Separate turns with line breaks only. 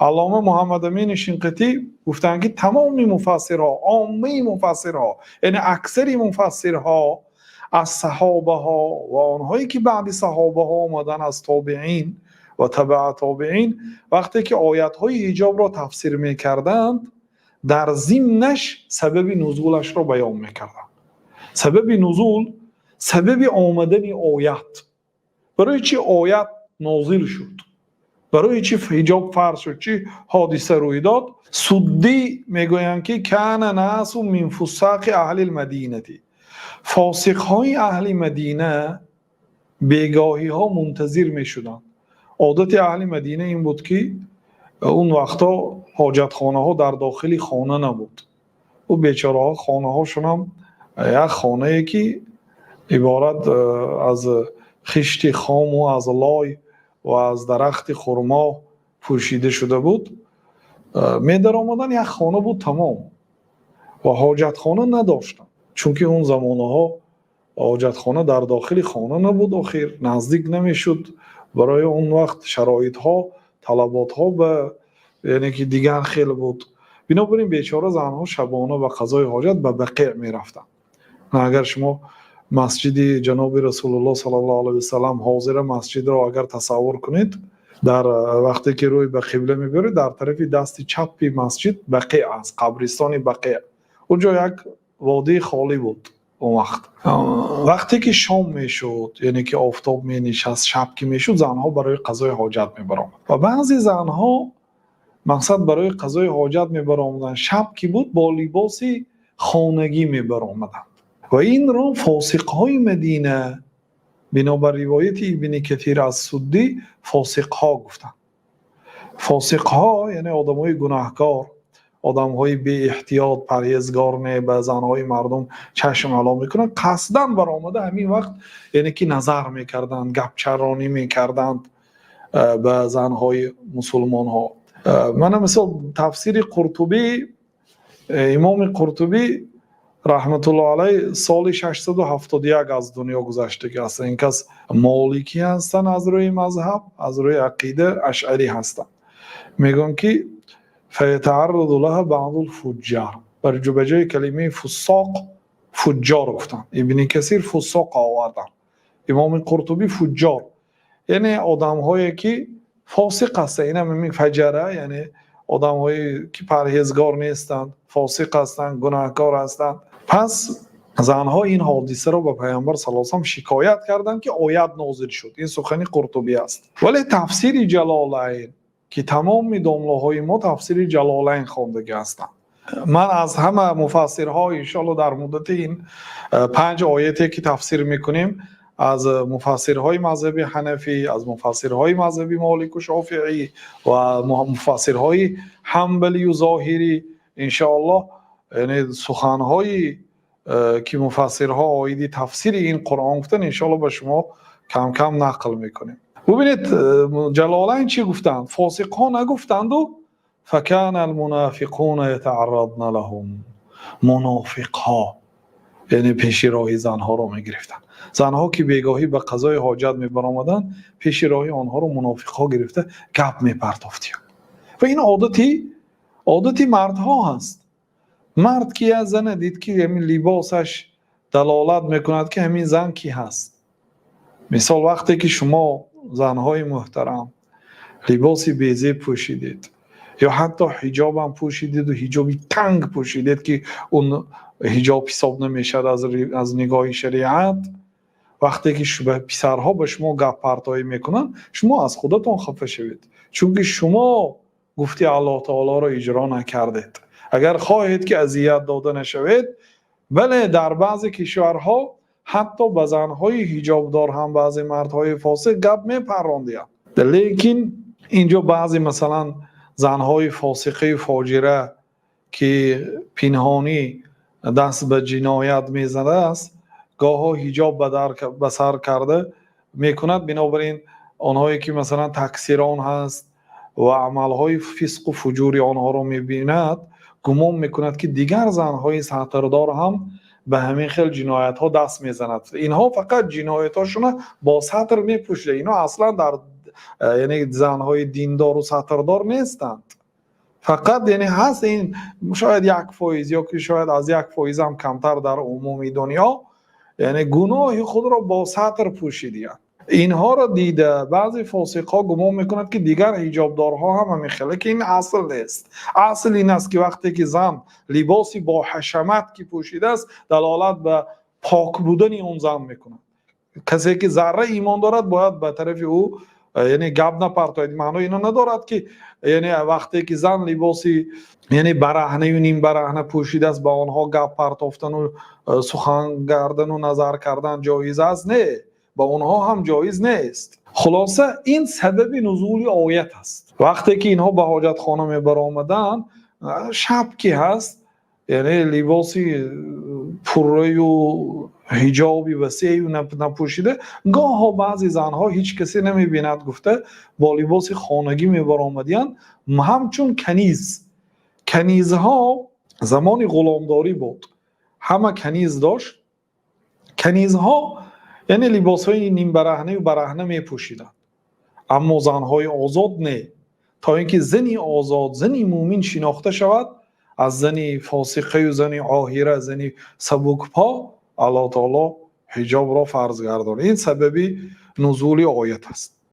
Аллома Муҳаммад Амин Шинқитӣ гуфтанд, ки тамоми муфассирҳо, оммаи муфассирҳо, яъне аксари муфассирҳо аз саҳобаҳо ва онҳое ки баъди саҳобаҳо омаданд, аз тобеин ва тобеи тобеин, вақте ки оятҳои ҳиҷобро тафсир мекарданд, дар зимнаш сабаби нузулашро баён мекарданд. Сабаби нузул, сабаби омадани оят. Барои чӣ оят нозил шуд? Барои чӣ ҳиҷоб фарз шуд? Чӣ ҳодиса рӯй дод? Суддӣ мегӯянд, ки كان ناس من فساق أهل المدينة, фосиқҳои аҳли Мадина бегоҳиҳо мунтазир мешуданд. Одати аҳли Мадина ин буд, ки он вақтҳо ҳоҷатхонаҳо дар дохили хона набуд. Ӯ бечораҳо хонаҳошунам як хонае, ки иборат аз хишти хому аз лой ва аз дарахти хурмо пӯшида шуда буд, медаромаданд, як хона буд, тамом, ва ҳоҷатхона надоштанд, чунки он замонаҳо ҳоҷатхона дар дохили хона набуд, охир наздик намешуд. Барои он вақт шароитҳо, талаботҳо ба яъне ки дигар хел буд. Бинобар ин бечора занҳо шабона ба қазои ҳоҷат ба Бақеъ мерафтанд. Агар шумо масҷиди ҷаноби Расулуллоҳ саллаллоҳу алайҳи васаллам, ҳозира масҷидро агар тасаввур кунед, дар вақте ки рӯй ба қибла мебаред, дар тарафи дасти чапи масҷид Бақеъ аст, қабристони Бақеъ. Он ҷо як водии холӣ буд он вақт. Вақте ки шом мешуд, яъне ки офтоб менишаст, шаб ки мешуд, занҳо барои қазои ҳоҷат мебаромад ва баъзе занҳо, мақсад, барои қазои ҳоҷат мебаромаданд, шаб ки буд, бо либоси хонагӣ мебаромаданд ва инро фосиқҳои Мадина, бинобар ривояти Ибни Катир аз Суддӣ, фосиқҳо гуфтанд. Фосиқҳо яъне одамҳои гунаҳкор, одамҳои беэҳтиёт, парҳезгор, не, ба занҳои мардум чашм ало мекунанд, қасдан баромада ҳамин вақт, яъне ки назар мекарданд, гапчаронӣ мекарданд ба занҳои мусулмонҳо. Мана мисол, тафсири Қуртубӣ, имоми Қуртубӣ раҳматуллоҳ алайҳ соли 671 аз дунё гузаштагӣ ҳастанд. Ин кас моликӣ ҳастанд аз рӯи мазҳаб, аз рӯи ақида ашъарӣ ҳастанд. Мегӯям, ки فيتعرض لها بعض الفجار, ба ҷои калимаи фусоқ фуҷҷор гуфтанд. Ибни Касир фусоқ оварданд, имоми Қуртубӣ фуҷҷор, яъне одамҳое ки фосиқ ҳастанд. Инам ҳамин фаҷара, яъне одамҳое ки парҳезгор нестанд, фосиқ ҳастанд, гунаҳкор ҳастанд. Пас занҳо ин ҳодисаро ба Паёмбар саллаллоҳу алайҳи васаллам шикоят карданд, ки оят нозил шуд. Ин сухани Қуртубӣ аст, вале тафсири Ҷалолайн, ки тамоми домлаҳои мо тафсири Ҷалолайн хондагӣ ҳастанд, ман аз ҳама муфассирҳо, иншоалло, дар муддати ин панҷ ояте ки тафсир мекунем, аз муфассирҳои мазҳаби ҳанафӣ, аз муфассирҳои мазҳаби Молику Шофиӣ ва муфассирҳои ҳамбалию зоҳирӣ, иншоаллоҳ, яъне суханҳои ки муфассирҳо оиди тафсири ин Қуръон гуфтанд, иншоалло, ба шумо кам кам нақл мекунем. Бубинед, Ҷалолайн чӣ гуфтанд? Фосиқҳо нагуфтанду, فكان المنافقون يتعرضن لهم, мунофиқҳо, яъне пеши роҳи занҳоро мегирифтанд. Занҳо ки бегоҳӣ ба қазои ҳоҷат мебаромаданд, пеши роҳи онҳоро мунофиқҳо гирифта гап мепартофтиянд. Ва ин одати мардҳо ҳаст. Мард ки як зана дид, ки ҳамин либосаш далолат мекунад, ки ҳамин зан кӣ ҳаст. Мисол, вақте ки шумо, занҳои муҳтарам, либоси безеб пӯшидед ё ҳатто ҳиҷобам пӯшидеду ҳиҷоби танг пӯшидед, ки он ҳиҷоб ҳисоб намешавад аз нигоҳи шариат, вақте ки писарҳо ба шумо гаппартоӣ мекунанд, шумо аз худатон хафа шавед, чунки шумо гуфти Аллоҳ таолоро иҷро накардед. Агар хоҳед, ки азият дода нашавед, бале, дар баъзе кишварҳо ҳатто ба занҳои ҳиҷобдор ҳам баъзе мардҳои фосиқ гап мепаррондиҳанд. Лекин инҷо баъзе, масалан, занҳои фосиқаи фоҷира, ки пинҳонӣ даст ба ҷиноят мезанааст, гоҳо ҳиҷоб ба сар карда мекунад. Бинобар ин онҳое ки, масалан, таксирон ҳаст ва амалҳои фисқу фуҷури онҳоро мебинад, гумон мекунад, ки дигар занҳои сатрдор ҳам ба ҳамин хел ҷиноятҳо даст мезанад. Инҳо фақат ҷиноятҳошона бо сатр мепӯшида, инҳо аслан дар яъне занҳои диндор ва сатрдор нестанд. Фақат яъне ҳаст ин шояд 1% ё ки шояд аз 1% ҳам камтар дар умуми дунё, яъне гуноҳи худро бо сатр пӯшидаанд. Инҳоро дида баъзе фосиқҳо гумон мекунанд, ки дигар ҳиҷобдорҳо ҳам ҳамин хел, лекин ин асл нест. Асл ин аст, ки вақте ки зан либосе бо ҳашмат ки пӯшидааст, далолат ба пок будани он зан мекунад. Касе ки зарраи имон дорад бояд ба тарафи ӯ яъне гап напартояд. Маънои инро надорад, ки яъне вақте ки зан либосе яъне бараҳна ва нимбараҳна пӯшидааст, ба онҳо гап партофтан ва сухан кардан ва назар кардан ҷоиз аст. Не, ба онҳо ҳам ҷоиз нест. Хулоса, ин сабаби нузули оят аст. Вақте ки инҳо ба ҳоҷатхона мебаромаданд, шаб ки ҳаст, яъне либоси пурра ва ҳиҷоби васеъ напӯшида, гоҳе баъзе занҳо ҳеҷ касе намебинад гуфта бо либоси хонагӣ мебаромаданд, ҳамчун каниз. Канизҳо замони ғуломдорӣ буд. Ҳама каниз дошт. Канизҳо яъне либосҳои нимбараҳна ва бараҳна мепӯшиданд. Аммо занҳои озод не. То инки зани озод, зани мӯъмин шинохта шавад аз зани фосиқа ва зани оҳира, зани сабукпо, Аллоҳи таъоло ҳиҷобро фарз гардонид. Ин сабаби нузули оят аст.